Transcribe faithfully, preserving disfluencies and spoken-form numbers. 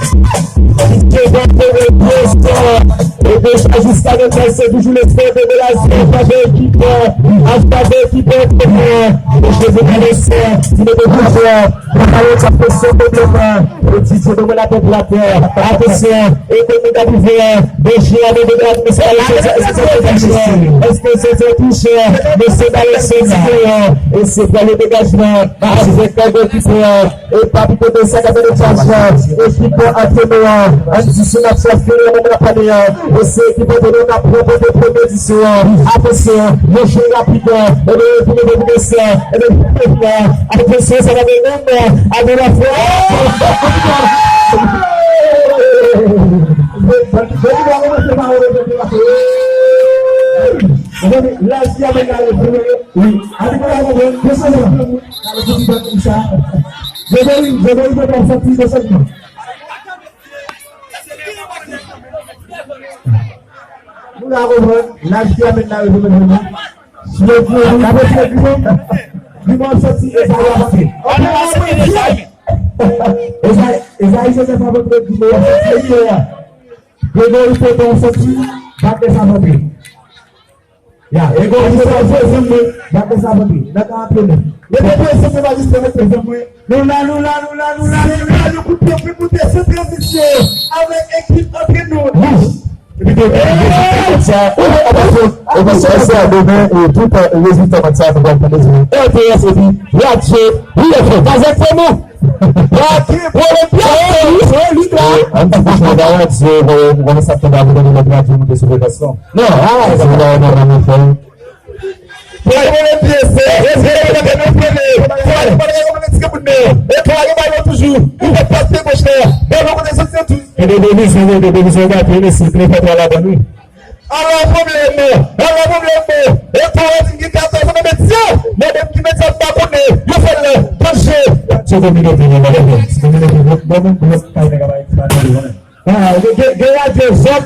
Ki te gate represyon. E deja jiska nan kay se toujou lespè de la zye. Avè ekipè, avè ekipè, e je ve pa lespè. Ti mete pou fè. Papa yo t ap fè sou pwoblèm. E Didye Domen la pèp la pè. Atansyon. E kote nou t ap rive. Deje avè de gad, mesye, èske se te touche? Èske se te touche? Mesye, ba yo se ti. E se pran le degajman. Avèk Kay Gòkipè. E pa pito de sa, gade le chaj la. Ekip antrenè a, Andy Sinatra, Fili, nan moun ap pale a. E se ekip antrenè a k ap ranpòte premye edisyon an. Atansyon, yon jwe rapid. E ben, pou nou, pou nou, e ben, pou nou, atansyon, sa va gen menm. A de la fwa. Mezanmi, la, si y a menm la, wi. Adi pa la konprann, desann nan. Gade pou ti bèt konsa. Jezi, Jezi, Jezi, pa sòti, desann nan. Nou la konprann, laj ki amèn la, rezo mezanmi. Si yo di, yo di, yo di, li mò sòti, e sa yo avanse. Ezayi, Ezayi Joseph avanse, di mò sòti, e sa. Gregory Peton sòti, bat de sa vantre. Ya, e gwo jis la, jwe zanmi, gade sa vantre. Nan ka antrene. Mete presyon sou majistra, mete zanmi. Nou la, nou la, nou la, nou la, nou la, nou koute, nou koute, se tranzisyon avèk ekip antre nou. Epi te sa, e, e, e, e, sa, demen, e, tout, e, rezilta match sa, nou pral tande di R T S epi Radyo Wi F M. Pas ak fè nou. Radyo Wi F M. Ann di kouch mwen, Radyo, mwen, mwen, sa fè la, mwen, mwen, Radyo, mwen, sou frekans lan. Non, ah, se la, non, non, non, non. Fò yo mete pye, se, se, se, se, se, se, fò yo mete ti bout men. E fò yo ba yo toujou. Ou fè pas pye goch la. Bon, nou kote soti tou. E de devizyon, de devizyon, gate, mesye, te fè twa ladan, wi. Ala pwoblèm, ala pwoblèm. E fò yo di ki katòz nan medya. Mwen menm ki medya m pa konnen. Yo fè l danje. Se kominote, non, non, non. Se kominote, bon, bon, bon, bon, pa yon nèg a bay, pa tande, non. Ah, gen, gen, gen radyo zòt,